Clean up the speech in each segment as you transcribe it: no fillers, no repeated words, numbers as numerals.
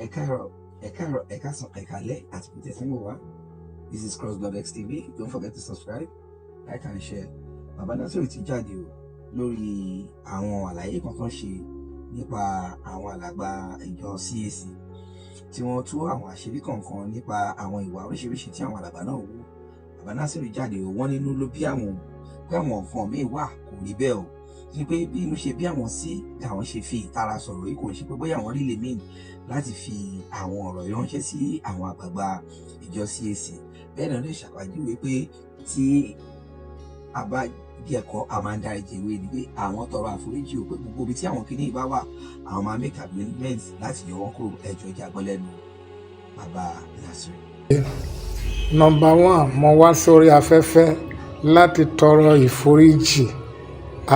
Ẹ káàárọ̀, ẹ káàárọ̀, ẹ káàsán, ẹ káalẹ́ àti bí tẹ̀sí ń wò wá. This is CrossBlog X TV. Don't forget to subscribe, like and share. Bàbá Násìrì ti jáde o lórí àwọn àlàyé kan tó ń ṣe nípa àwọn alàgbà ìjọ CAC tí wọ́n tú àwọn àṣírí kọ̀ọ̀kan nípa àwọn ìwà oríṣiríṣi tí àwọn alàgbà náà wù. Bàbá Násìrì jáde o, wọ́n nínú ló bí àwọn pé àwọn nǹkan míì wà kò rí bẹ́ẹ̀ o, ní pé bí inú ṣe bí àwọn sí làwọn ṣe fi ìtara sọ̀rọ̀ yìí, kò ń ṣe pé bóyá àwọn rí lè mean láti fi àwọn ọ̀rọ̀ yìí ránṣẹ́ sí àwọn àgbààgbà ìjọ CAC. Bẹ́ẹ̀ náà lè ṣàpèjúwe pé tí a bá bí ẹ̀kọ́ a máa ń dáríjì ewé ni pé àwọn tọrọ àforíjì o, pé gbogbo ibi tí àwọn kinní bá wà, àwọn máa make amendments láti yọ wọ́n kúrò. Ẹjọ́ ìjà gbọ́ lẹ́nu Bàbá Násìrì. Number one, mo wá sórí afẹ́fẹ́ láti tọrọ ìforíjì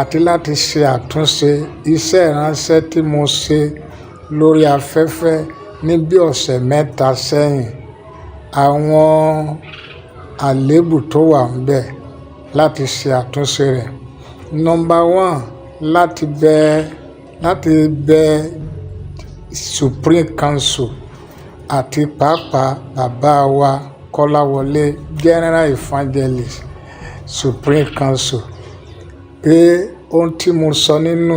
àti láti ṣe àtúnṣe iṣẹ́ ìránṣẹ́ tí mo ṣe lórí afẹ́fẹ́ ní bí ọ̀sẹ̀ 3 sẹ́yìn. Àwọn àléébù tó wà ńbẹ̀, láti ṣe àtúnṣe rẹ̀. Number one, láti bẹ Supreme Council àti pàápàá bàbá wa Kọ́láwọlé, General Evangelist Supreme Council, pé ohun tí mo sọ nínú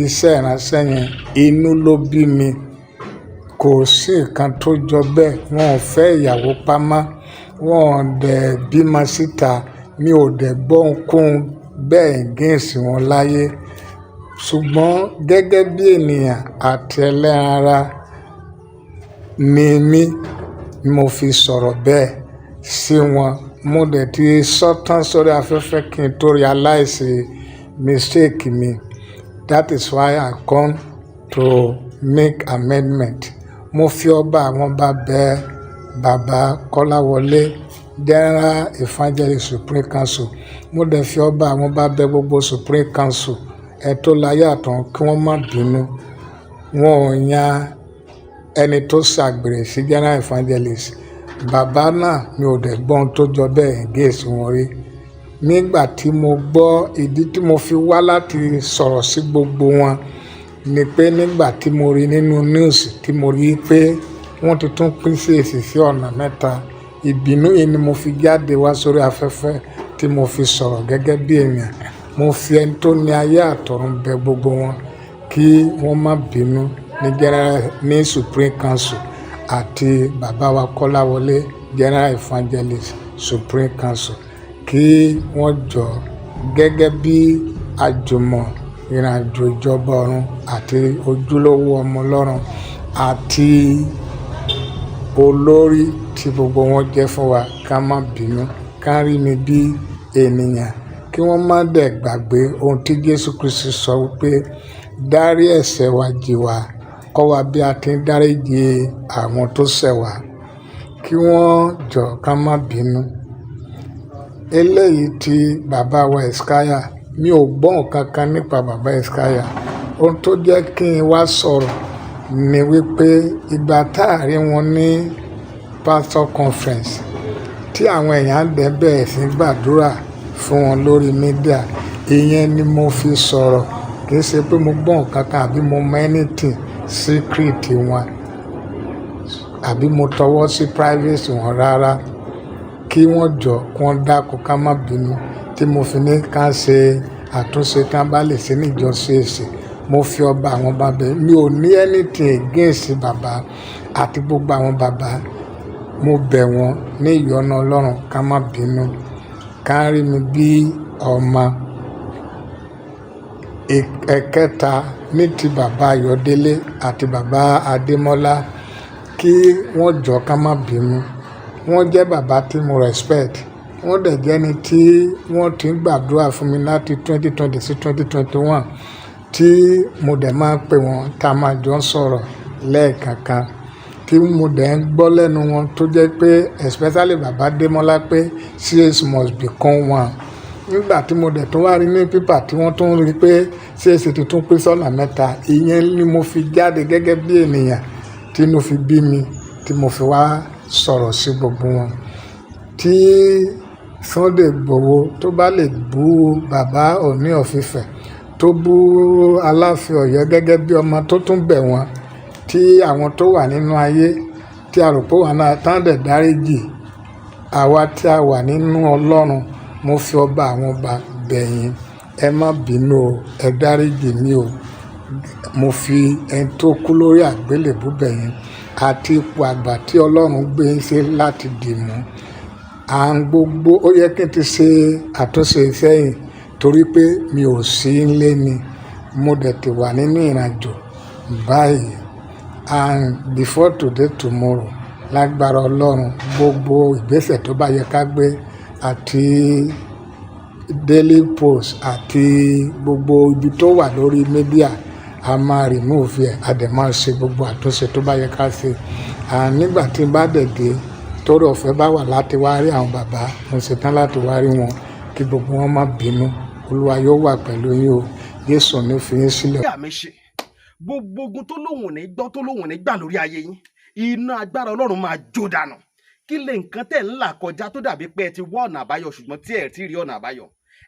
iṣẹ́ ìránṣẹ́ yẹn, inú ló bí mi, kò sí nǹkan tó jọ bẹ́ẹ̀. Wọn ò fẹ́ ìyàwó pamọ́, wọn ò dẹ̀ bímọ síta, mi ò dẹ̀ gbọ́ ohunkóhun bẹ́ẹ̀ against wọn láyé. Ṣùgbọ́n gẹ́gẹ́ bí ènìyàn àti ẹlẹ́ran ara ni mí, mo fi sọ̀rọ̀ bẹ́ẹ̀ sí wọn. Mo dẹ̀ ti sọ tán sórí afẹ́fẹ́ kí n tó realize mistake mi. That is why I come to make amendment. Mo fi ọba àwọn ọba bẹ Bàbá Kọ́láwọlé, General Evangelist Supreme Council. Mo dẹ̀ fi ọba àwọn ọba bẹ gbogbo Supreme Council, ẹ tó láyé àtọ̀run, kí wọ́n má bínú. Wọn ò yan ẹni tó ṣàgbèrè sí General Evangelist. Bàbá náà, mi ò dẹ̀ gbọ́ ohun tó jọ bẹ́ẹ̀ against wọn rí. Nígbà tí mo gbọ́, ìdí tí mo fi wá láti sọ̀rọ̀ sí gbogbo wọn ni pé nígbà tí mo rí nínú news, tí mo rí pé wọ́n ti tún pín CAC sí ọ̀nà mẹ́ta, ìbínú yìí ni mo fi jáde wá sórí afẹ́fẹ́ tí mo fi sọ̀rọ̀ gẹ́gẹ́ bí èèyàn. Mo fi ẹni tó ní ayé àtọ̀run bẹ gbogbo wọn kí wọ́n má bínú ní General ní Supreme Council àti bàbá wa Kọ́láwọlé, General Evangelist Supreme Council, kí wọ́n jọ gẹ́gẹ́ bí àjùmọ̀ ìrìnàjò ìjọba ọ̀run àti ojúlówó ọmọ Ọlọ́run àti olórí tí gbogbo wọn jẹ́ fún wa, ká má bínú, ká rí mi bí ènìyàn, kí wọ́n má dẹ̀ gbàgbé ohun tí Jésù Kristi sọ wípé dárí ẹ̀ṣẹ̀ wa jì wá, kọ́ wa bí a ti ń dáríji àwọn tó ṣẹ̀ wá, kí wọ́n jọ ká má bínú. Eléyìí tí bàbá wa Ezekiah, mi ò gbọ́ nǹkan kan nípa bàbá Ezekiah. Ohun tó jẹ́ kí n wá sọ̀rọ̀ ni wípé ìgbà tá a rí wọn ní pastor conference, tí àwọn èèyàn dẹ̀ bẹ̀rẹ̀ sí gbàdúrà fún wọn lórí media, ìyẹn ni mo fi sọ̀rọ̀. Kì í ṣe pé mo gbọ́ nǹkan kan àbí mo mọ anything secret wọn àbí mo tọwọ́ sí privacy wọn rárá. Kí wọ́n jọ, kí wọ́n dákun, ká má bínú tí mo fi ní ká ṣe àtúnṣe tí wọ́n bá lè ṣe ní ìjọ CAC. Mo fi ọba àwọn bàbá, mi ò ní anything against bàbá àti gbogbo àwọn bàbá. Mo bẹ̀ wọ́n ní ìyọ́nú Ọlọ́run ká má bínú, ká rí mi bí ọmọ. Ẹ̀kẹta, ní ti bàbá Ayọ̀délé àti bàbá Adémọ́lá, kí wọ́n jọ ká má bínú. Wọ́n jẹ́ bàbá tí mo respect. Wọ́n dẹ̀ jẹ́ ẹni tí wọ́n ti ń gbàdúrà fún mi láti 2020 sí 2021, tí mo dẹ̀ máa ń pè wọ́n, tá a máa jọ ń sọ̀rọ̀ lẹ́ẹ̀kankan, tí mo dẹ̀ ń gbọ́ lẹ́nu wọn tó jẹ́ pé especially bàbá Adémọ́lá pé CAC must become one. Nígbà tí mo dẹ̀ tún wá rí ní pípà tí wọ́n tún rí pé CAC ti tún pín sọ́nà mẹ́ta, ìyẹn ni mo fi jáde gẹ́gẹ́ bí ènìyàn tí inú fi bí mi, tí mo fi wá sọ̀rọ̀ sí gbogbo wọn. Tí Sunday Igboho tó bá lè bú bàbá Ọọ̀ni of Ifẹ̀, tó bú Aláàfin Ọ̀yọ́ gẹ́gẹ́ bí ọmọ tó tún bẹ̀ wọ́n. Tí àwọn tó wà nínú ayé tí a rò pé wà náà tán dẹ̀ dáríjì àwa tí a wà nínú Ọlọ́run, mo fi ọba àwọn ọba bẹ̀ yín, ẹ má bínú o, ẹ dáríjì mí o. Mo fi ẹni tó kú lórí àgbélébùú bẹ̀ yín àti ipò àgbà tí Ọlọ́run gbé yín sí láti dì mú. À ń gbogbo ó yẹ kí n ti ṣe àtúnṣe sẹ́yìn torí pé mi ò sí nílé ni, mo dẹ̀ ti wà nínú ìrìnàjò báyìí. And before today, tomorrow, lágbára Ọlọ́run, gbogbo ìgbésẹ̀ tó bá yẹ ká gbé àti Daily Post àti gbogbo ibi tó wà lórí media, a máa remove ẹ̀, a dẹ̀ máa ṣe gbogbo àtúnṣe tó bá yẹ ká ṣe. And nígbà tí n bá dẹ̀ dé, torí ọ̀fẹ́ bá wà láti wá rí àwọn bàbá, mo ṣetán láti wá rí wọn, kí gbogbo wọn má bínú. Olúwa yóò wà pẹ̀lú yín o. Jésù ò ní fi yín sílẹ̀. Àmì ṣe gbogbo ogun tó lóhùn ní gbọ́, tó lóhùn ní gbà lórí ayé yín, iná agbára Ọlọ́run máa jó dànù. Kí lè nǹkan tẹ̀ ń là kọjá tó dàbí pé ẹ ti wá ọ̀nà àbáyọ, ṣùgbọ́n tí ẹ ti rí ọ̀nà àbáyọ?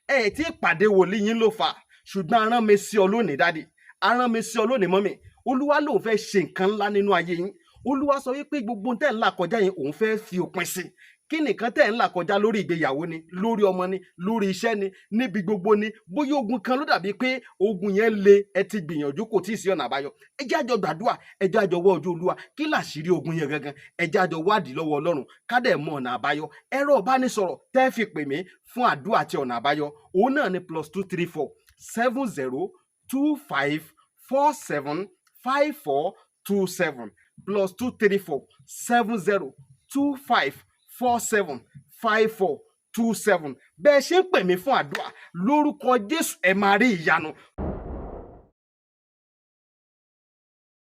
Ẹ ti pàdé wòlíì yín ló fà, ṣùgbọ́n arán mi sí ọ lónìí, daddy, arán mi sí ọ lónìí, mummy. Olúwa lòun fẹ́ ṣe nǹkan ńlá nínú ayé yín. Olúwa sọ wípé gbogbo tẹ̀ ń là kọjá yẹn, òun fẹ́ fi òpin sí. Kí nìkan tẹ̀ ń là kọjá? Lórí ìgbéyàwó ni, lórí ọmọ ni, lórí iṣẹ́ ni, níbi gbogbo ni. Bóyá ogun kan ló dàbí pé ogun yẹn le, ẹ ti gbìyànjú, kò tí ì sí ọ̀nà àbáyọ. Ẹ jẹ́ àjọ gbàdúrà, ẹ jẹ́ àjọ wọ́ ojú Olúwa. Kí làṣírí ogun yẹn gangan? Ẹ jẹ́ àjọ wádìí lọ́wọ́ Ọlọ́run, ká dẹ̀ mọ ọ̀nà àbáyọ. Ẹ̀rọ ìbánisọ̀rọ̀ tẹ́ fi pè mí fún àdúrà àti ọ̀nà àbáyọ, òun náà ni +234 70 25 47 54 27, +234 70 25 47 54 27. Bẹ́ẹ̀ ṣe ń pè mí fún àdúrà, lórúkọ Jésù, ẹ máa rí ìyanu.